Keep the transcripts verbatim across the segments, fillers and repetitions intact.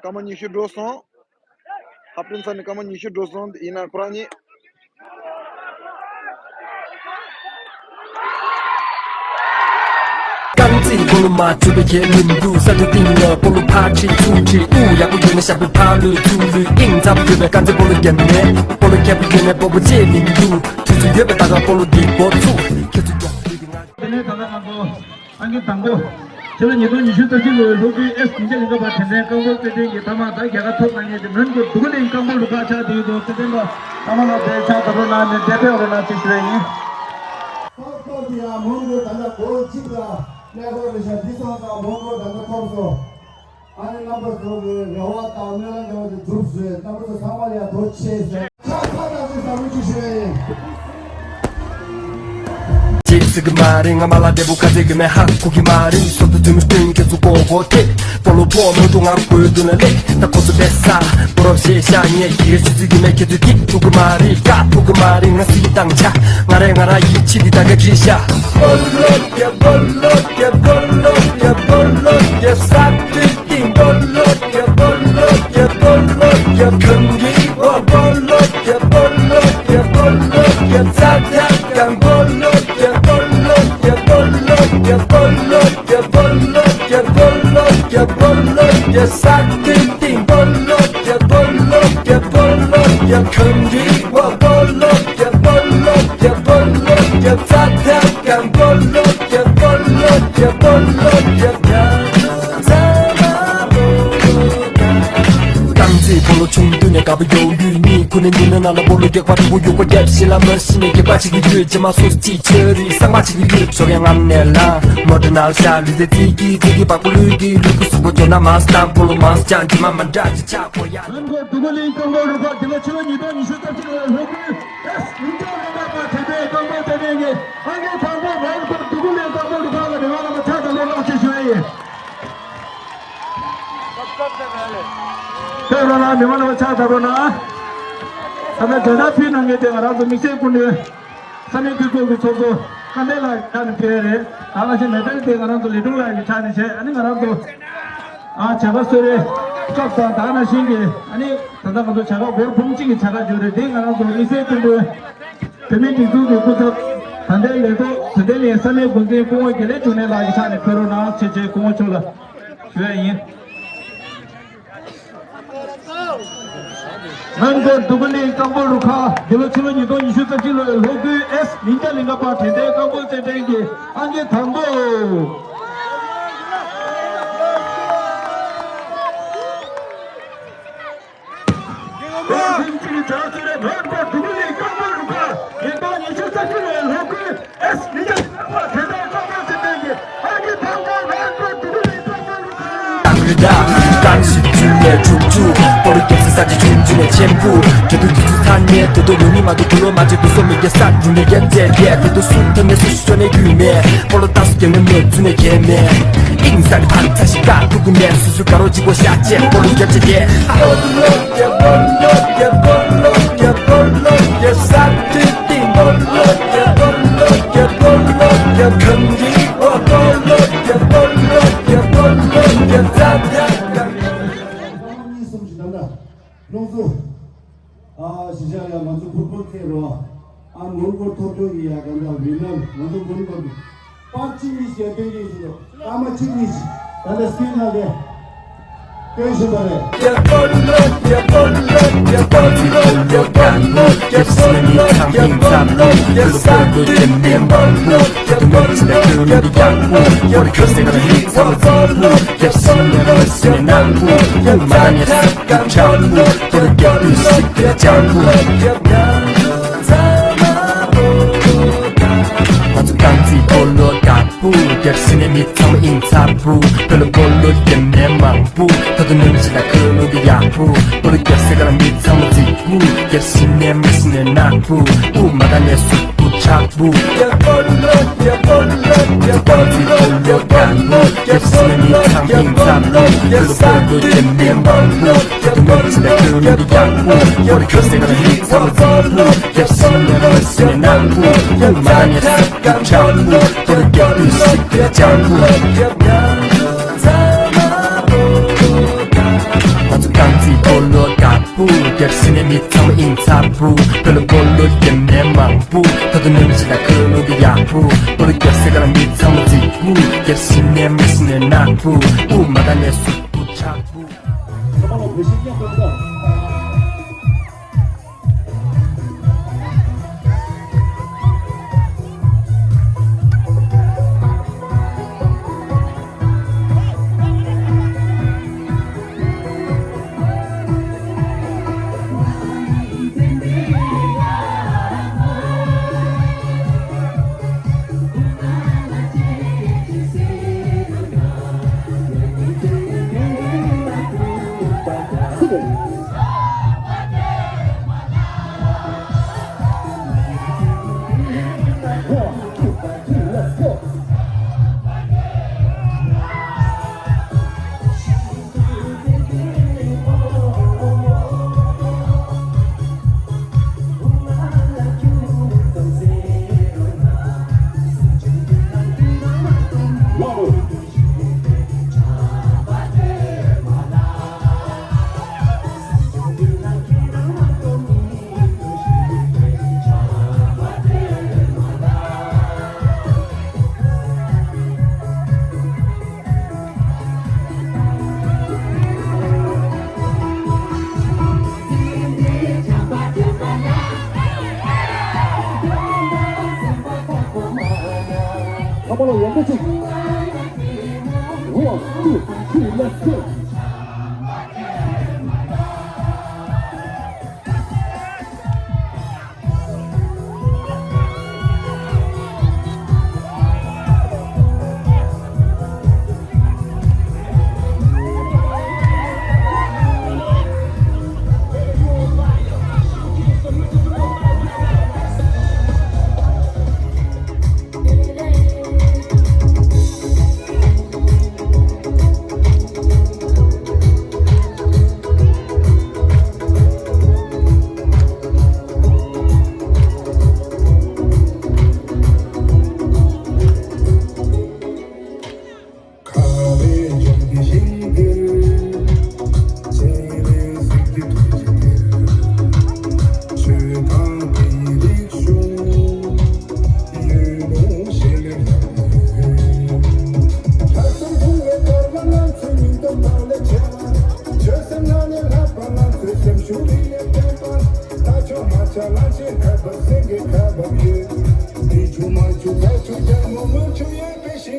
སྐར་མ་ཉི་ཤུ་འགྲོ་སོང་། ཧབ་ཏུན་ཚ་ནི་སྐར་མ་ཉི་ཤུ་འགྲོ་སོང་། ཡིན་ན་ཁོ་རང་གཉིས། རྐང་རྩེད་སྤོ་ལོ་མ་བྱུག་པའི་ཁས་ལེན་འདུག་ས་འདུག་སྟེང་ལ་སྤོ་ལོ་ཕར་ཁྲིད་ཚུར་ཁྲིད། དབུགས་ཡག་པོ་ཡོད་ན་ཞབས་པད་ཕར་ལུས་ཚུར་ལུས། དབྱིངས་འཚབ་ཡོད་པའི་རྐང་རྩེད་སྤོ་ལོ་རྒྱབ་ནས། སྤོ་ལོ་ཁྱད་པར་ཡོད་ན་སྤོ་བོ་བྱེད་མི་འདུག་དུས་ཚོད་ཡོད་པའི་ད་ག་སྤོ་ལོ་འདི་འགོ་ཚུགས། ཁྱེད་ཚོ་མགྱོགས་པོ་ཡོད་ཀྱི་ང་། དེ་ནས་ད་ལྟ་ང་ཚོ་ཨང་ཀི་དང་པོ། ཕྱི་ལོ་ཉིས་སྟོང་ཉི་ཤུ་རྩ་གཅིག་ལོའི་ལྷོ་ཁུལ་ཨེས་ཉིས་བརྒྱ་ལིང་ག་པ་དྲན་རྟེན་རྐང་སྤོལ་རྩེད་འགྲན་གྱི་མཐའ་མ་ད་རྒྱལ་ཁ་ཐོབ་གནང་མཁན་དེ་མོན་གྷོ་འདུ་ཁ་གླིང་རྐང་སྤོལ་རུ་ཁག་ཆགས་བསྡད་ཡོད་འདུག་རྩེད་འགྲན་པ་ཚང་མ་ལ་དེ་ཕྱག་བརྡབ་རོགས་གནང་ནས་དེ་ཕེབས་རོགས་གནང་ཅེས་ཞུ་ཡ་ཡིན། ལྷག་པར་དུ་ཡང་མོན་གྷོ་ད་ལྟ་སྒོ་གཅིག་ལ་གནས་སྐོར་རེ་ཤ་འདི་སོང་ཙང་མོན་གྷོ་ད་ལྟ་ཐོབ་སོང་། ཨ་ནི་རྣམ་པ་ཚོ་གི་རེ་བ་དང་སྨོན་ལམ་འདྲ་བ་དེ་གྲུབ་ཟེར། རྣམ་པ་ཚོ་ཚང་མ་ལ་ཡང་ཐུགས་རྗེ་ཆེ་ཟེར། ཁ་ཁ་བཏང་ཚེ་བཟང་པོ་ཅིག་ཞུ་ཡ་ཡིན། ཅེས་ཟེར་གི་མ་རེད། ང་མ་ལ་འདྲེ་པོ་ཁ་ཚེ་གི་མེ་ཧ་གོ་གི་མ་རེད། སོ་ཏུ་དུ་མི་སྟོན་ཁྱེད་ཚོ་གོ་གོ་ཐེ། སྤོ་ལོ་ཕོ་མོ་དུ་ང་གོས་དུ་ན་ལེ། ད་ཁོ་ཚོ་བེ་ས་སྤོ་རོ་ཞེས་ཤ་ཉེ་ཡི་རེ་ཆུ་ཚིག་གི་མེ་ཁྱེད་ཚོ་ཐིག་ཐུག་གི་མ་རེད། ཀ་ཐུག་གི་མ་རེད། ང་སི་གི་དང་ཆ་ང་རེ་ང་ར་ཡི་ཆི་དི་ད་ག་ཅི་ཤ། སྤོ་ལོ་ཡ་སྤོ་ལོ་ཡ་སྤོ་ལོ་ཡ་སྤོ་ལོ་ཡ་ས་ཏི། སྤོ་ལོ་ཡ་སྤོ་ལོ་ཡ་སྤོ་ལོ་ཡ་ཁམ་གི་བ། སྤོ་ལོ་ཡ་སྤོ་ལོ་ཡ་སྤོ་ལོ་ཡ་ཙ་ཙ་ཀྱང་། སྤོ་ལོ་ཡ་སྤོ་ལོ་ཡ་སྤོ་ལོ་ཡ་སྤོ་ལོ་ཡ་སྤོ་ལོ་ཡ་སྤོ་ལོ་ཡ་ས་ཏིང་ཏིང་། སྤོ་ལོ་ཡ་སྤོ་ལོ་ཡ་སྤོ་ལོ་ཡ་ཁམ་གི་བ། སྤོ་ལོ་ཡ་སྤོ་ལོ་ཡ་སྤོ་ལོ་ཡ་ཙ་ཙ་ཀྱང་། སྤོ་ལོ་ཡ་སྤོ་ལོ་ཡ་སྤོ་ལོ་ཡ། རྐང་རྩེད་སྤོ་ལོ་ཆུང་དུས་ནས་དགའ་པོ་ཡོད་ལུས་ནི། ཁུ་ནི་འདི་ནི་ནང་ལ་སྤོ་ལོ་རྒྱག་པ་དུ་བུ་ཡོད་པ་རྒྱབ་ཤི་ལ་མ་ཤི་ནས་རྒྱག་པ་ཅིག་གི་ཡོད། ཇི་མ་སོ་སི་ཅི་ཆེ་རི་སང་མ་ཅིག་གི་ཡོད། ཞོགས་ཡང་ངམ་ནས་ལ་མོ་ཏྲ་ནལ་ཤ་ལུས་རྩལ་རྩིས་ཀྱི་རྩིས་ཀྱི་པགས་པོ་ལུས་ཀྱི་ལུས་ཀྱི་གཟུགས་པོ་ཇོ་ན་མ་སྟངས་སྤོ་ལོ་མ་ཅང་ཇི་མ་མ་འདྲ་ཅི་ཆག་པོ་ཡ། ལམ་གོ་དུ་གུ་ལིང་ཀང་པོ་རུ་ཁག་འདི་ལ་ཕྱི་ལོ་ཉིས་སྟོང་ཉི་ཤུ་རྩ་གཅིག་ལོའི་ལྷོ་ཁུལ་ཨེས་ཉིས་སྟོང་ལྔ་པ་དྲན་རྟེན་རྐང་སྤོལ་རྩེད་འགྲན་གྱི་ཨང་ཀི་དང་པོ་མོན་གྷོ་འདུ་ཁུ་ལེན་རྐང་སྤོལ་རུ་ཁག་ལ་མི་མང་རྣམ་པ་ཕྱག་དང་བློ་ལག་ཅེས་ཞུ་ཡ་ཡིན། ཕེབས་རོགས་གནང་། མི་མང་རྣམ་པ་ཕྱག་དང་བློ་གནང་། ད་ལྟ་དྲ་ཐག་ཕུལ་གནང་མཁན་དེ་ང་རང་ཚོ་དམིགས་བསལ་སྐུ་མགྲོན་ས་གནས་འཐུས་ཚོགས་ཀྱི་ཚོགས་གཙོ་དཀའ་ལས་ལགས་ཕྱག་ནས་ཕེབས་རེད། ད་ལ་ཞིག་མེ་ཏལ་དེ་ང་རང་ཚོ་ལི་ཀྲུང་ལགས་ཀྱི་ཕྱག་ནས་བྱས། ཨ་ནི་ང་རང་ཚོ་ཨ་བྱ་དགའ་གསོལ་རས་སྐབས་དང་ད་ནང་བཞིན་གྱི་ཨ་ནི་ད་ལྟ་ང་ཚོ་བྱ་དགའ་སྒོར་འབུམ་གཅིག་གི་བྱ་དགའ་བརྗོད་རེད། དེ་ང་རང་ཚོ་དམིགས་བསལ་སྐུ་མགྲོན། བོད་མིའི་སྒྲིག་འཛུགས་ཀྱི་སྐུ་ཚབ་ད་ལྟའི་ལས་ཐོག་དོན་ལྡན་གླིང་ས་གནས་འགོ་འཛིན་སྐུ་ངོ་དགེ་ལེགས་འབྱུང་གནས་ལགས་ཀྱི་ཕྱག་ནས་ཕེབས་རོགས་གནང་ཞེས་བཅས་སྐུ་ངོ་མཆོག་ལ་ཞུ་ཡ་ཡིན། མོན་གྷོ་འདུ་ཁུ་གླིང་རྐང་སྤོལ་རུ་ཁག་འདི་ལོ་ཕྱི་ལོ་ཉིས་སྟོང་ཉི་ཤུ་རྩ་གཅིག་ལོའི་ལྷོ་ཁུལ་ཨེས་ཉིས་བརྒྱ་ལིང་ག་པ་དྲན་རྟེན་རྐང་སྤོལ་རྩེད་འགྲན་གྱི་ཨང་ཀི་དང་པོ། ལྷོ་ཚོ། ཨ་གཞིས་ཆགས་ཡ་ང་ཚོ་ཕུར་ཕུར་ཚེ་རོ། ཨ་མོན་གྷོ་ཐོབ་ཐོབ་ཡི་ཡ་ག་འདྲ་བི་ནམ་ང་ཚོ་མོན་གྷོ་པར་གཅིག་གཉིས་ཞེས་སྟོན་གྱི་ཞིག་ལོ། ཨ་མ་གཅིག་གཉིས་ད་ལྟ་སྐྱིད་ན་གེ་སྟོན་བཞིན་པ་རེད། སི་སྤོ་ལོ་དཀར་པོ། རྒྱབ་ཕྱི་ནས་མི་ཚང་མ་ཨིན་ཚ་པོ། བོད་ལ་སྤོ་ལོ་རྒྱབ་ནས་མང་པོ། ད་དུང་ནོར་བུ་ཆེ་དང་ཁུ་ནུ་གི་ཡག་པོ། སྤོ་ལོ་རྒྱབ་སེ་ག་ལ་མི་ཚང་མ་རྫིག་པོ། རྒྱབ་ཕྱི་ནས་མི་སི་ནས་ནག་པོ། དབུ་མ་དང་ནས་སུ་པོ་ཆག་པོ། ཁ་པར་ལ་ཡོང་གི་ཅིག One, two, three, let's go.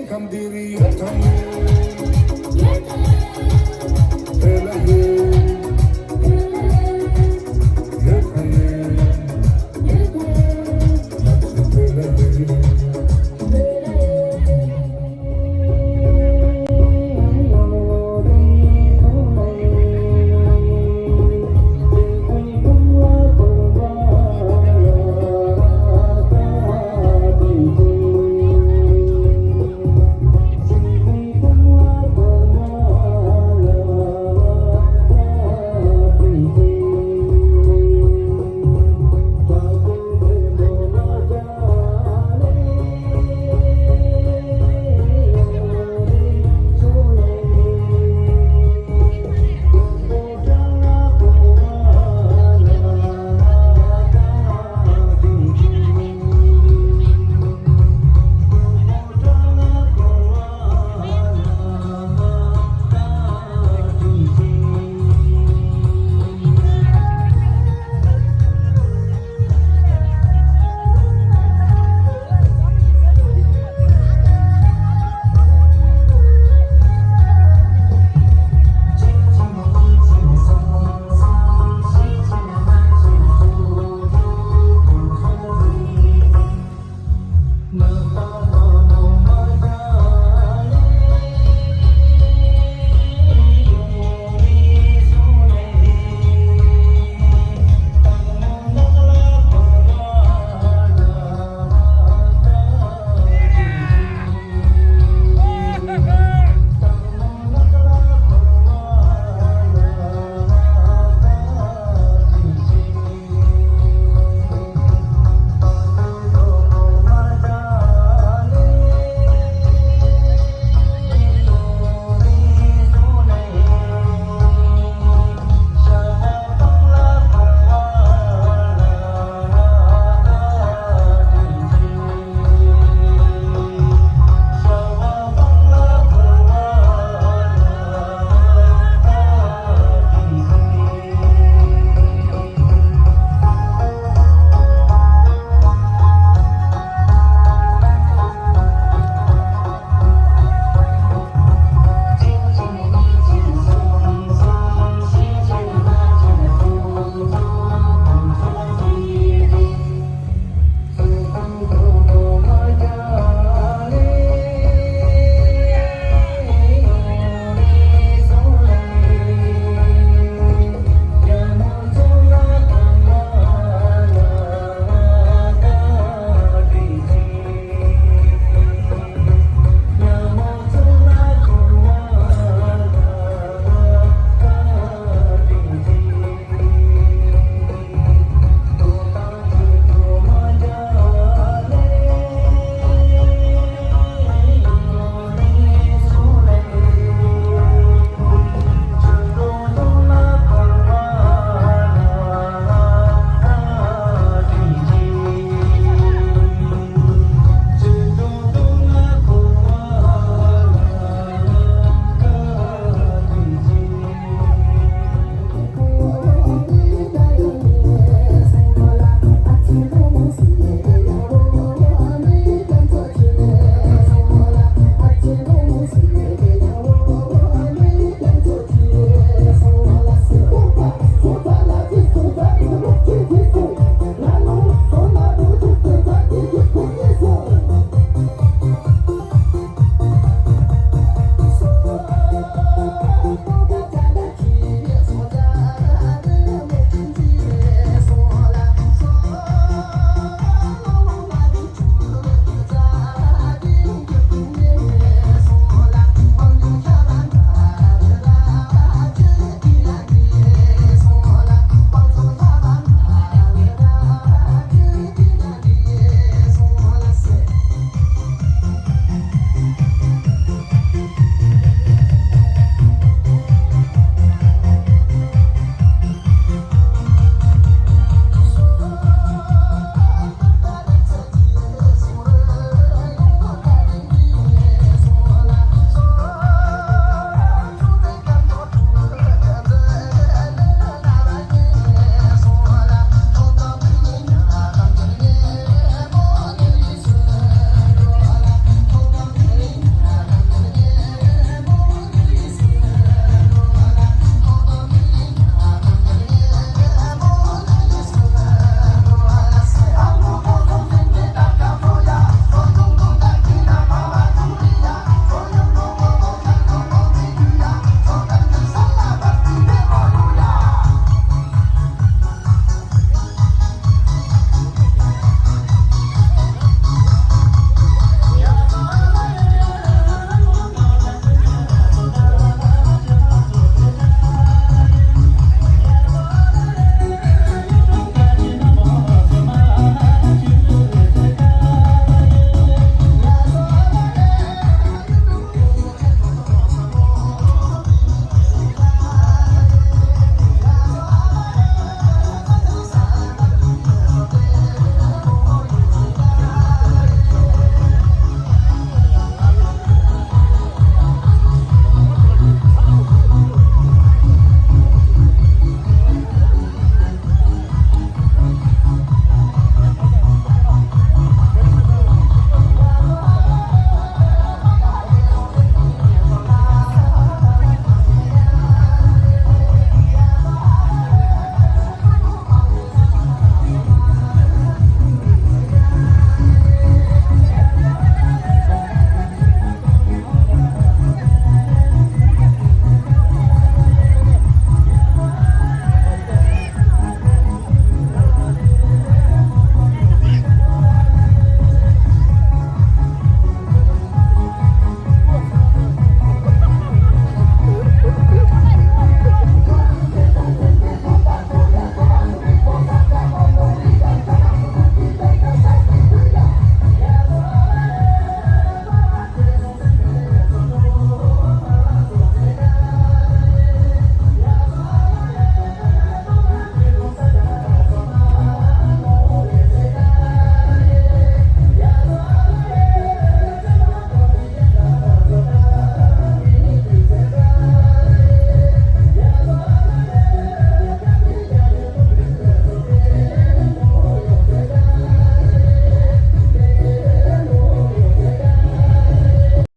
Come diri